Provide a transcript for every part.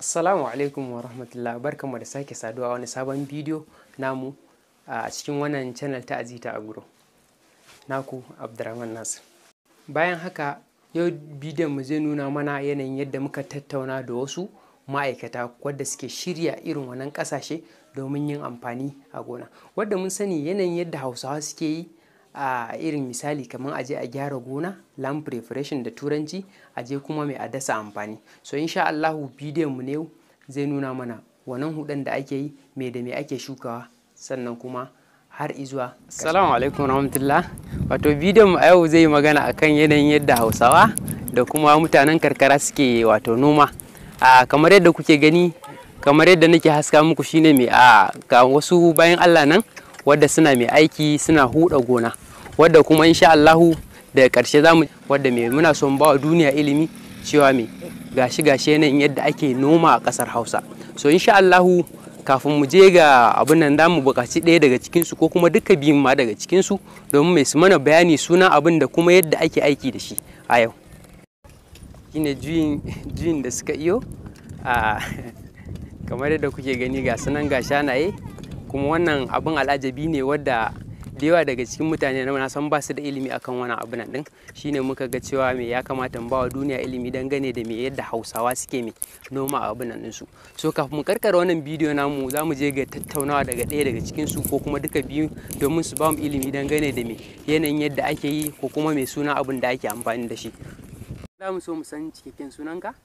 Assalamu alaikum wa rahmatullah, barkanmu da sake saduwa wani sabon bidiyo namu a cikin wannan channel ta Azita Agro. Naku Abdurrahman Nasir. Bayan haka, yau bidiyon mu zai nuna mana yanayin yadda muka tattauna da wasu ma'aikata wadda suke shirya irin wannan ƙasashe domin yin amfani a gona. Wadda mun sani yanayin yadda Hausawa suke yi a irin misali kamar aje a gyara gona, land preparation da Turanci, aje kuma mai a dasa amfani. So insha Allahu bidiyon mu ne zai nuna mana wannan huɗan da ake yi, me da me ake shukawa, sannan kuma har izuwa. Assalamu alaikum warahmatullah. Wato bidiyon mu a yau zai yi magana akan yanayin yadda Hausawa da kuma mutanen karkara suke wato noma. A kamar yadda kuke gani, kamar yadda nake haska muku shine mai a ga wasu bayan Allah nan wadda suna mai aiki, suna huɗa gona, wadda kuma insha Allahu daga ƙarshe zamu wadda mai muna son ba wa duniya ilimi cewa mai gashi gashi yanayin yadda ake noma a ƙasar Hausa. So insha Allahu kafin mu je ga abin nan, zamu buƙaci ɗaya daga cikin su ko kuma duka biyun ma daga cikin su domin mai su mana bayani sunan abin da kuma yadda ake aiki da shi a yau. Shine juyin da suka iyo a kamar yadda kuke gani, ga sunan ga shanaye. Kuma wannan abin al'ajabi ne wadda da yawa daga cikin mutane na san ba su da ilimi akan wannan abin nan din. Shine muka ga cewa me ya kamata mu ba wa duniya ilimi dangane da me yadda Hausawa suke me noma a abin nan ɗinsu. So kafin mu karkara wannan bidiyo namu, za mu je ga tattaunawa daga ɗaya daga cikin su ko kuma duka biyu domin su ba mu ilimi dangane da me yanayin yadda ake yi ko kuma me suna abin da ake amfani da shi. Za mu so mu san cikakken sunanka?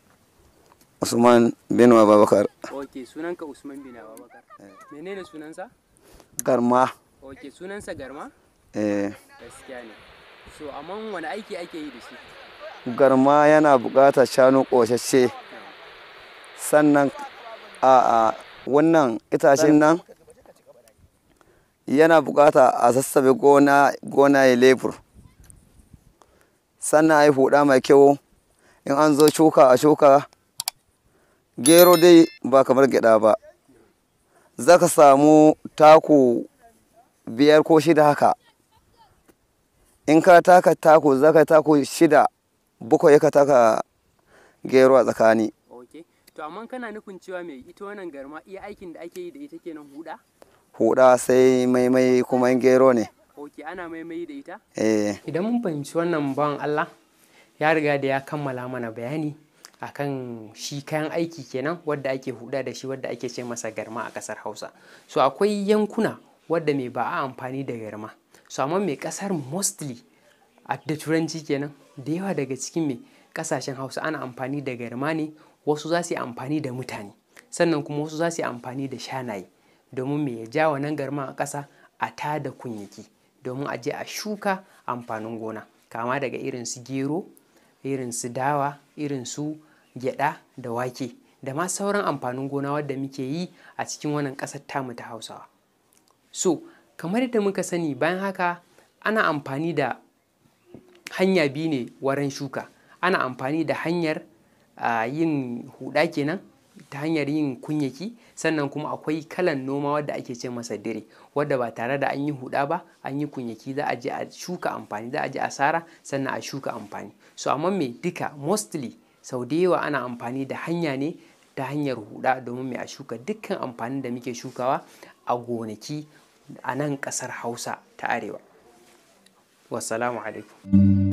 Usman bin Abubakar. Ok, sunanka Usman bin Abubakar. Menene sunansa? Garma. Ok, sunansa Garma? Eh. Gaskiya ne. So, amma wani aiki ake yi da shi? Garma yana buƙatar shanu ƙoshashe. Sannan a wannan itacen nan yana buƙata a sassabe gona, gona ya lebur. Sannan a yi huɗa mai kyau, in an zo shuka a shuka. Gero dai ba kamar gyaɗa ba. Za ka samu taku 5 ko 6 haka. In ka taka taku, za ka taku 6, 7 ka taka gero a tsakani. Ok, to amma kana nufin cewa mai ita wannan garma iya aikin da ake yi da ita kenan huɗa? Huɗa sai maimai kuma in gero ne. Ok, ana maimai da ita? Eh. Idan mun fahimci wannan bawan Allah ya riga da ya kammala mana bayani akan shi kayan aiki kenan wadda ake huɗa da shi, wadda ake ce masa garma a ƙasar Hausa. So akwai yankuna wadda mai ba a amfani da garma. So amma mai ƙasar mostly a da Turanci kenan, da yawa daga cikin mai ƙasashen Hausa ana amfani da garma ne, wasu za su yi amfani da mutane, sannan kuma wasu za su yi amfani da shanaye domin mai ya ja wannan garma a ƙasa a tada kunyaki domin a je a shuka amfanin gona kama daga irin su gero, irin su dawa, irin su gyaɗa da wake da ma sauran amfanin gona wadda muke yi a cikin wannan ƙasar tamu ta Hausawa. So kamar yadda muka sani, bayan haka ana amfani da hanya biyu ne wurin shuka. Ana amfani da hanyar yin huɗa kenan ta hanyar yin kunyaki, sannan kuma akwai kalan noma wadda ake ce masa dire, wadda ba tare da an yi huɗa ba, an yi kunyaki, za a je a shuka amfani, za a je a sara sannan a shuka amfani. So amma me duka mostly sau da yawa ana amfani da hanya ne ta hanyar huɗa domin mai a shuka dukkan amfanin da muke shukawa a gonaki a nan ƙasar Hausa ta Arewa. Wassalamu alaikum.